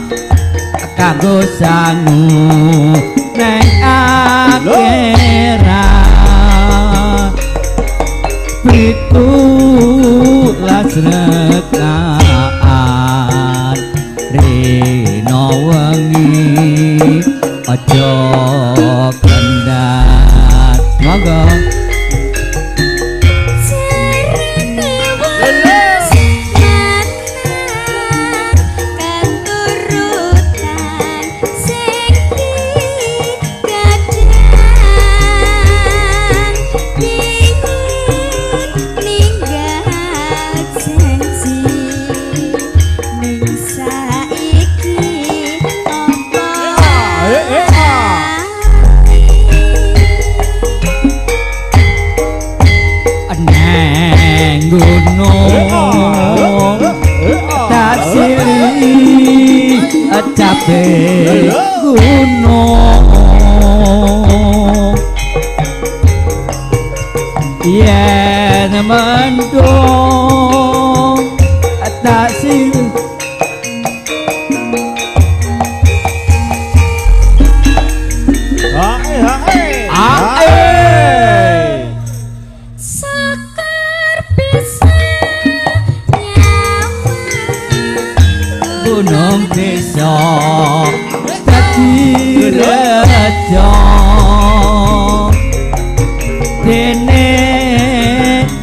kanggo sangu neng akhirat 17 rakaat rino wengi aja kendhat. Monggo. Neng gunung tak sili cabe gunung yen mendung gunung desa dadi reja dene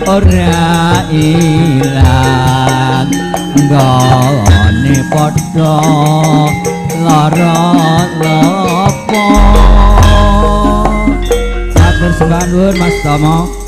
ora ilang nggone padha lara lepo. Satur sembah nuwun Mas Tomo.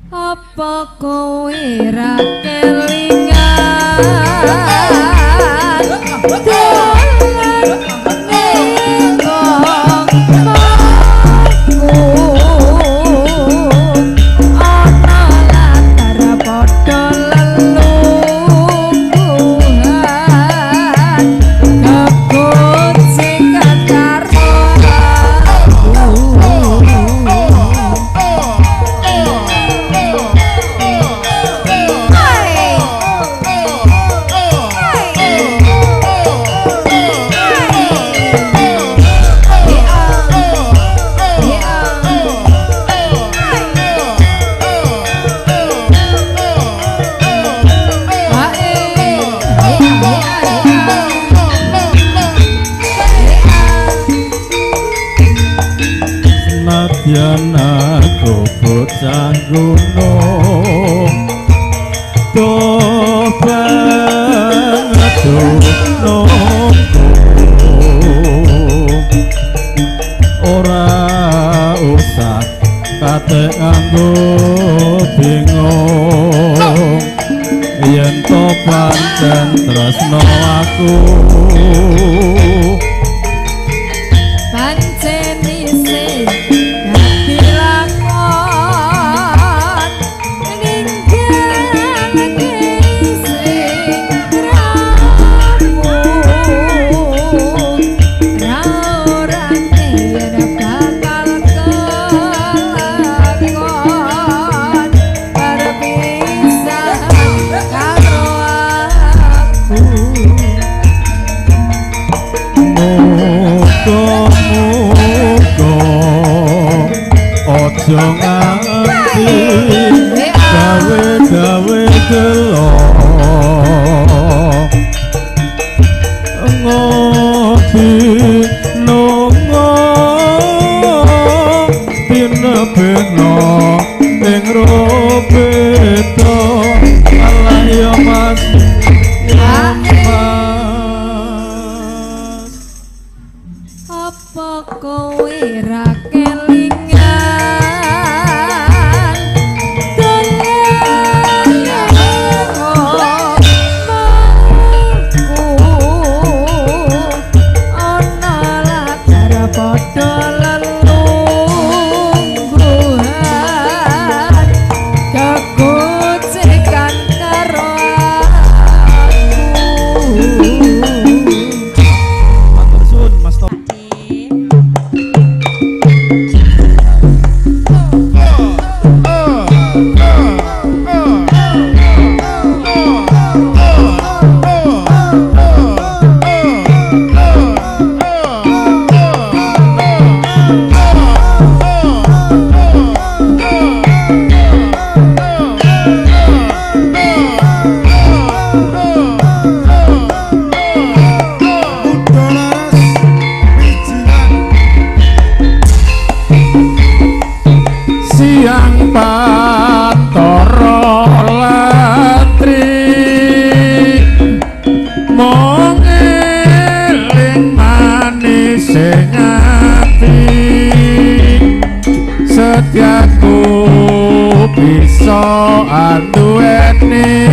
Apa kowe ra kelingan? Setyaku bisa anduweni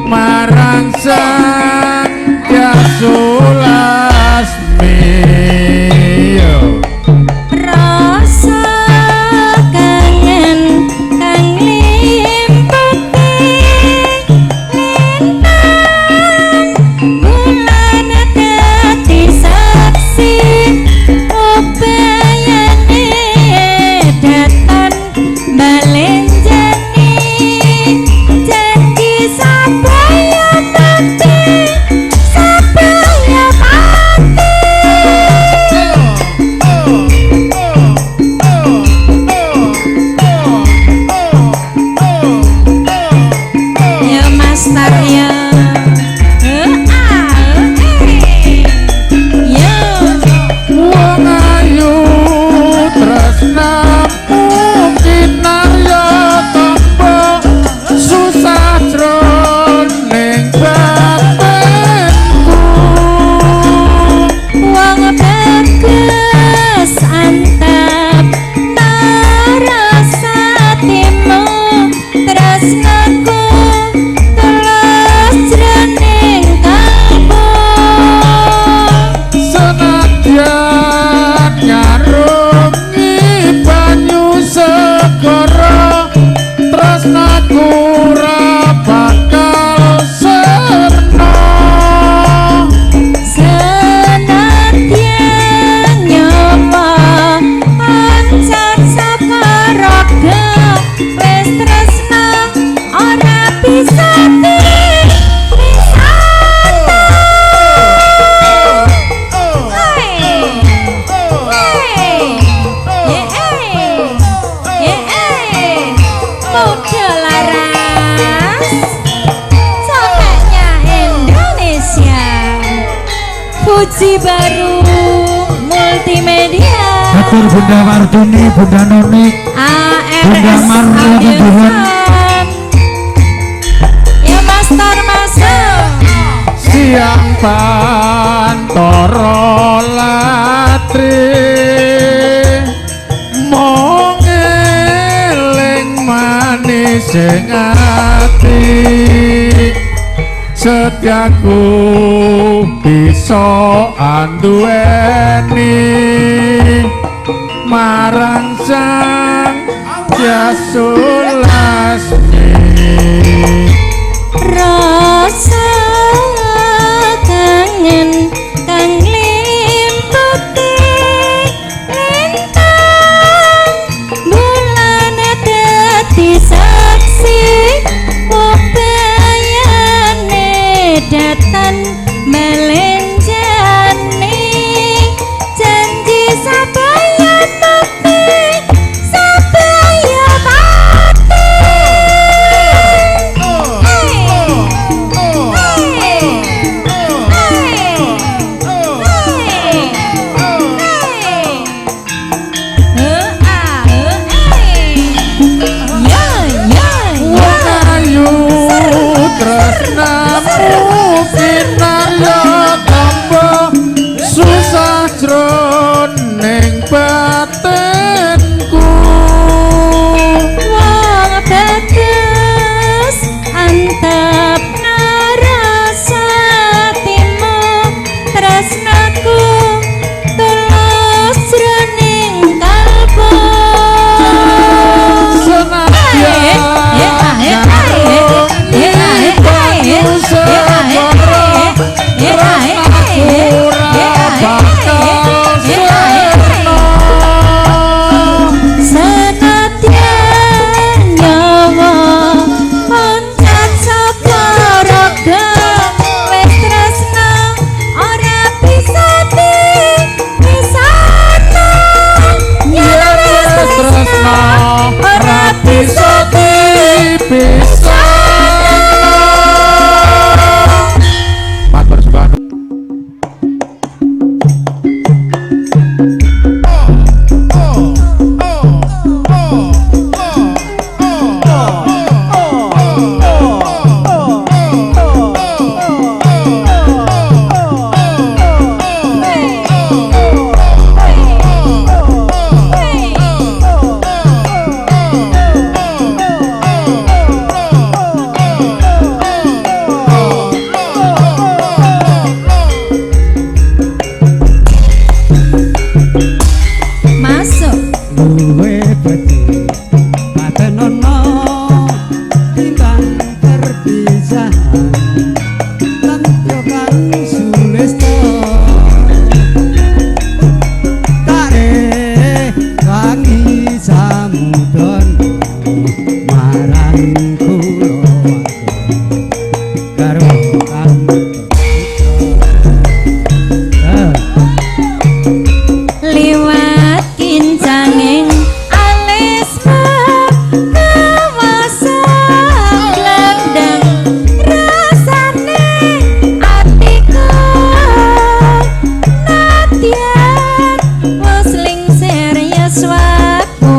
marang Sang Sulasmi. Yo. Rasa kangen kang limputi lintang bulan dadi saksi ubayane datan balenjani janji sabaya pati sabaya pati. Ya Mas Taryo. Eh, ah, eh. Yo. Wong ayu tresnamu kinarya tamba susah jroning batinku. Wong bagus antep narasa timu tresnaku tulus jroning kalbu. Senadyan nyarungi banyu segara tresnaku ora bakal sirna. Senadyan nyawa pancat saka raga wis tresna ora bisa dipisahno. Hey, hey, ye eh, ye eh. Muda laras, sokaknya Indonesia. Fuji Baru Multimedia. Atur Bunda Wardini, Bunda Noni, Bunda ARS Marlo Kebuhan. Irfan. Ya Mas Tar masuk. Siang pantara latri mung eling manis sing ati setyaku bisa anduweni marang Sang Sulasmi. Rasa kangen kang limputi lintang bulan dadi saksi ubayane datan melenjani janji sabaya tapi sabaya pati. Masuk. Luwe becik patenono timbang perpisahan lan yo kang sulesta tare wangi samudana marang kula garwa kang putra. Liwat kincanging alismu kawasa glandang rasane atiku nadyan wis lingsir yuswaku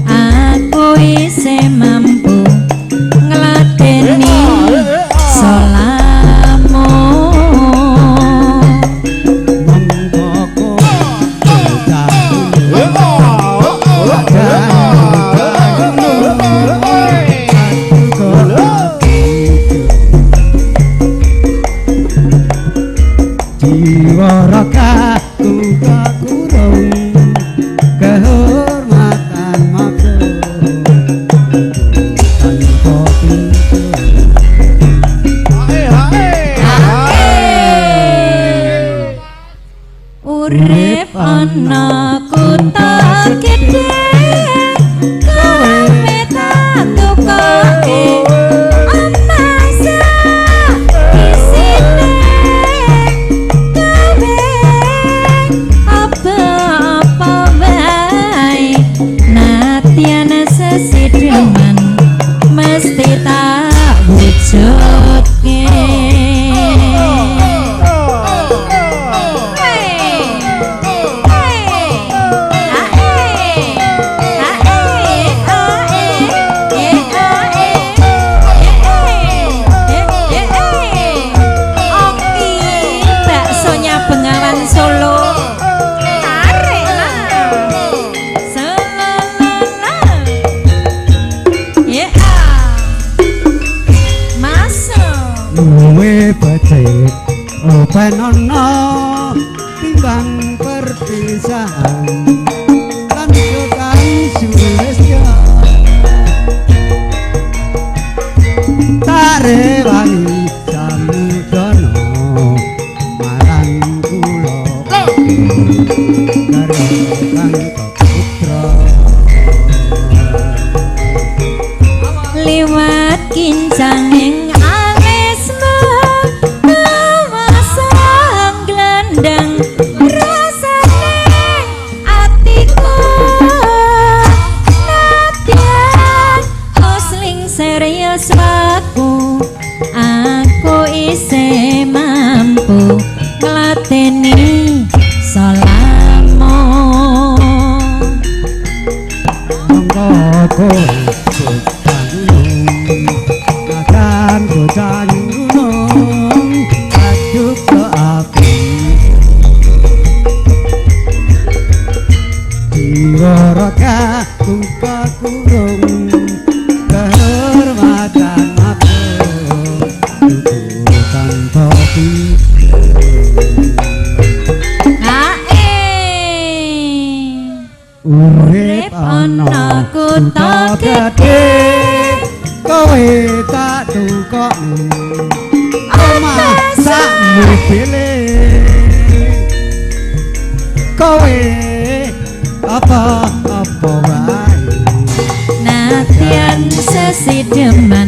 aku isih mampu ngladeni solamu. Kehormatan makhluk tanpa pintu. Urip ana kutha gedhe kowe tak tukoke omah sak isine kowe apa-apa wae nadyan sesideman mesti tak wujudke. Baksonya Bengawan Solo. Tarik lah. Selala. Ya. Masuk. Luwe becik openono timbang perpisahan lan kang sulestya tarewangi samudana marang kula garwa kang putra. Liwat kincanging alismu kawasang glandang rasane atiku nadyan osling serius waku aku isih mampu ngladeni solamu. Monggo kowe bocah gunung akan bocah gunung aduk ke api jiwa raga kuka kurung kehormatan makhluk tuku tanpa pintu. Ae. Urip ana kutha gedhe kowe tak tukokne omah sak mobile kowe apa-apa wae Nadyan sesideman